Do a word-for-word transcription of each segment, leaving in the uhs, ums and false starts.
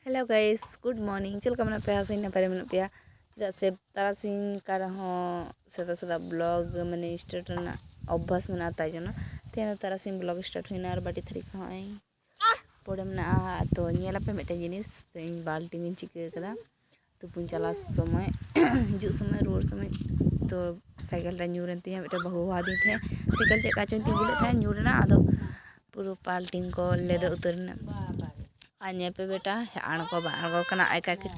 Hello guys, good morning. ᱪᱮᱫ ᱞᱮᱠᱟ ᱢᱮᱱᱟᱜ ᱯᱮᱭᱟ? ᱟᱥᱟᱧ ᱱᱟᱯᱟᱭ ᱨᱮ ᱢᱮᱱᱟᱜ ᱯᱮᱭᱟ᱾ ᱪᱮᱫᱟᱜ ᱥᱮ ᱛᱟᱨᱟᱥᱤᱧ ᱚᱠᱟ ᱨᱮᱦᱚᱸ ᱥᱮᱛᱟᱜ ᱥᱮᱛᱟᱜ vlog ᱢᱟᱱᱮ start ᱨᱮᱱᱟᱜ ᱚᱵᱵᱷᱟᱥ ᱢᱮᱱᱟᱜᱼᱟ, ᱛᱟᱭ ᱡᱚᱱᱱᱚ ᱛᱮᱦᱮᱧ ᱫᱚ ᱛᱟᱨᱟᱥᱤᱧ vlog start ᱦᱩᱭᱱᱟ᱾ ᱟᱨ ᱵᱟᱹᱴᱤ ᱛᱷᱟᱹᱨᱤ ᱠᱚᱦᱚᱸ ᱤᱧ ᱯᱚᱲᱮ ᱢᱮᱱᱟᱜᱼᱟ᱾ ᱛᱚ ᱧᱮᱞ ᱟᱯᱮ ᱢᱤᱫᱴᱮᱱ ᱡᱤᱱᱤᱥ, ᱛᱚ ᱤᱧ ᱵᱟᱞᱴᱤᱱ ᱤᱧ ᱪᱤᱠᱟᱹ ᱠᱟᱫᱟ᱾ ᱛᱩᱯᱩᱱ ᱪᱟᱞᱟᱜ ᱥᱚᱢᱚᱭ, ᱦᱤᱡᱩᱜ ᱥᱚᱢᱚᱭ, ᱨᱩᱣᱟᱹᱲ ᱥᱚᱢᱚᱭ ᱛᱚ ᱥᱟᱭᱠᱮᱞ ᱨᱮ ᱧᱩᱨ ᱮᱱ ᱛᱤᱧᱟ᱾ ᱢᱤᱫᱴᱮᱱ ᱵᱟᱹᱦᱩ ᱦᱚᱦᱚᱣᱟᱫᱤᱧ ᱛᱟᱦᱮᱸᱫ, ᱥᱟᱭᱠᱮᱞ ᱪᱮᱫ ᱠᱟ ᱪᱚᱧ ᱛᱤᱸᱜᱩ ᱞᱮᱫ ᱛᱟᱦᱮᱸᱫ, ᱧᱩᱨ ᱮᱱᱟ, ᱟᱫᱚ ᱯᱩᱨᱟᱹ ᱵᱟᱞᱴᱤᱱ ᱠᱚ ᱞᱮᱫᱚ ᱩᱛᱟᱹᱨ ᱮᱱᱟ᱾ ᱟᱨ ᱧᱮᱞ ᱯᱮ ᱵᱮᱴᱟ, ᱟᱬᱜᱚ ᱵᱟᱝ ᱟᱬᱜᱚ ᱠᱟᱱᱟ, ᱟᱭᱠᱟ ᱠᱤ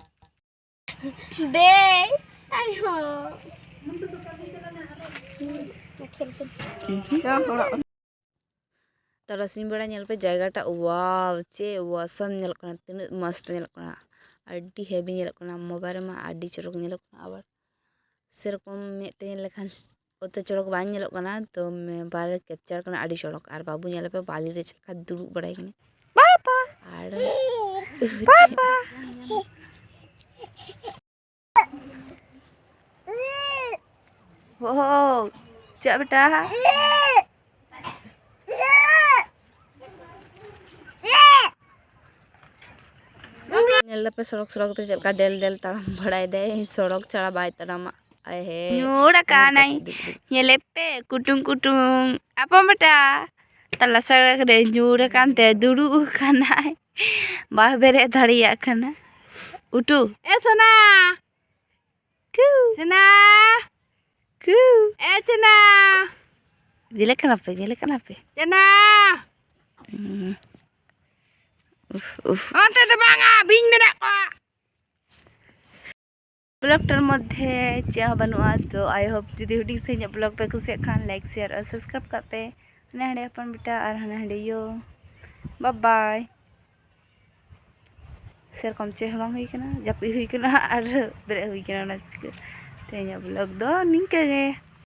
ᱵᱮ, ᱟᱭᱳ᱾ ᱛᱟᱨᱟᱥᱤᱧ ᱵᱮᱲᱟ ᱧᱮᱞ ᱯᱮ ᱡᱟᱭᱜᱟᱴᱟᱜ, wow, ᱪᱮᱫ awesome ᱧᱮᱞᱚᱜ ᱠᱟᱱᱟ, ᱛᱤᱱᱟᱹᱜ ᱢᱚᱥᱛ ᱧᱮᱞᱚᱜ ᱠᱟᱱᱟ, ᱟᱹᱰᱤ heavy ᱧᱮᱞᱚᱜ ᱠᱟᱱᱟ᱾ mobile ᱨᱮᱢᱟ ᱟᱹᱰᱤ ᱪᱚᱨᱚᱠ ᱧᱮᱞᱚᱜ ᱠᱟᱱᱟ, ᱟᱵᱟᱨ ᱥᱮᱨᱚᱠᱚᱢ ᱢᱮᱫ ᱛᱮ ᱧᱮᱞ ᱞᱮᱠᱷᱟᱱ ᱚᱛ ᱪᱚᱨᱚᱠ ᱵᱟᱝ ᱧᱮᱞᱚᱜ ᱠᱟᱱᱟ, ᱛᱚ mobile ᱨᱮ capture ᱠᱟᱱᱟ, ᱟᱹᱰᱤ ᱪᱚᱨᱚᱠ᱾ ᱟᱨ ᱵᱟᱹᱵᱩ ᱧᱮᱞ ᱯᱮ ᱵᱟᱞᱤ ᱨᱮ ᱪᱮᱫ ᱞᱮᱠᱟ ᱫᱩᱲᱩᱵ ᱵᱟᱲᱟᱭ ᱠᱟᱱᱟ᱾ ᱵᱟᱵᱟ! ᱟᱨ ᱵᱟᱵᱟ! ᱦᱳ, ᱪᱮᱫ ᱵᱮᱴᱟ? ᱧᱮᱞ ᱫᱟᱯᱮ ᱥᱚᱲᱚᱠ ᱥᱚᱲᱚᱠ ᱛᱮ ᱪᱮᱫ ᱞᱮᱠᱟ ᱰᱮᱞ ᱰᱮᱞ ᱛᱟᱲᱟᱢ ᱵᱟᱲᱟᱭ ᱫᱟᱭ, ᱥᱚᱲᱚᱠ ᱪᱷᱟᱲᱟ ᱵᱟᱭ ᱛᱟᱲᱟᱢᱟ᱾ ᱟᱭ ᱦᱮ᱾ ᱧᱩᱨ ᱟᱠᱟᱱᱟᱭ᱾ ᱫᱩᱜ, ᱫᱩᱜ, ᱫᱩᱜ᱾ ᱧᱮᱞᱮ ᱯᱮ, ᱠᱩᱴᱩᱝ ᱠᱩᱴᱩᱝ᱾ ᱟᱯᱚᱢ ᱵᱮᱴᱟ, ᱛᱟᱞᱟ ᱥᱚᱲᱚᱠ ᱨᱮ ᱧᱩᱨ ᱟᱠᱟᱱ ᱛᱮ ᱫᱩᱲᱩᱵ ᱟᱠᱟᱱᱟᱭ᱾ ᱵᱟᱭ ᱵᱮᱨᱮᱫ ᱫᱟᱲᱮᱭᱟᱜ ᱠᱟᱱᱟ᱾ ᱩᱴᱩ᱾ ᱮ ᱥᱳᱱᱟ᱾ ᱠᱩ᱾ ᱥᱳᱱᱟ᱾ ᱠᱩ᱾ ᱮ ᱪᱮᱱᱟ᱾ ᱧᱮᱞᱮ ᱠᱟᱱᱟ ᱯᱮ, ᱧᱮᱞᱮ ᱠᱟᱱᱟ ᱯᱮ᱾ ᱪᱮᱱᱟ᱾ ᱩᱸ᱾ ᱩᱯᱷ, ᱩᱯᱷ᱾ ᱚᱱᱛᱮ ᱫᱚ ᱵᱟᱝᱟ, ᱵᱤᱧ ᱢᱮᱱᱟᱜ ᱠᱚᱣᱟ᱾ vlog ᱴᱟᱨ ᱢᱚᱫᱽᱫᱷᱮ ᱪᱮᱫ ᱦᱚᱸ ᱵᱟᱹᱱᱩᱜᱼᱟ᱾ ᱛᱚ I hope ᱡᱩᱫᱤ ᱦᱩᱰᱤᱧ ᱥᱟᱺᱦᱤᱡ vlog ᱯᱮ ᱠᱩᱥᱤᱭᱟᱜ ᱠᱷᱟᱱ like, share ᱟᱨ subscribe ᱠᱟᱜ ᱯᱮ᱾ ᱦᱟᱱᱮ ᱦᱟᱸᱰᱮ ᱦᱚᱯᱚᱱ ᱵᱮᱴᱟ ᱟᱨ ᱦᱟᱱᱮ ᱦᱟᱸᱰᱮ ᱭᱳ᱾ Bye bye᱾ ᱥᱮᱨᱚᱠᱚᱢ ᱪᱮᱫ ᱦᱚᱸ ᱵᱟᱝ ᱦᱩᱭ ᱠᱟᱱᱟ, ᱡᱟᱹᱯᱤᱫ ᱦᱩᱭ ᱠᱟᱱᱟ ᱟᱨ ᱵᱮᱨᱮᱫ ᱦᱩᱭ ᱠᱟᱱᱟ, ᱚᱱᱟ ᱪᱤᱠᱟᱹ ᱛᱮᱦᱮᱧᱟᱜ vlog ᱫᱚ ᱱᱤᱝᱠᱟᱹ ᱜᱮ᱾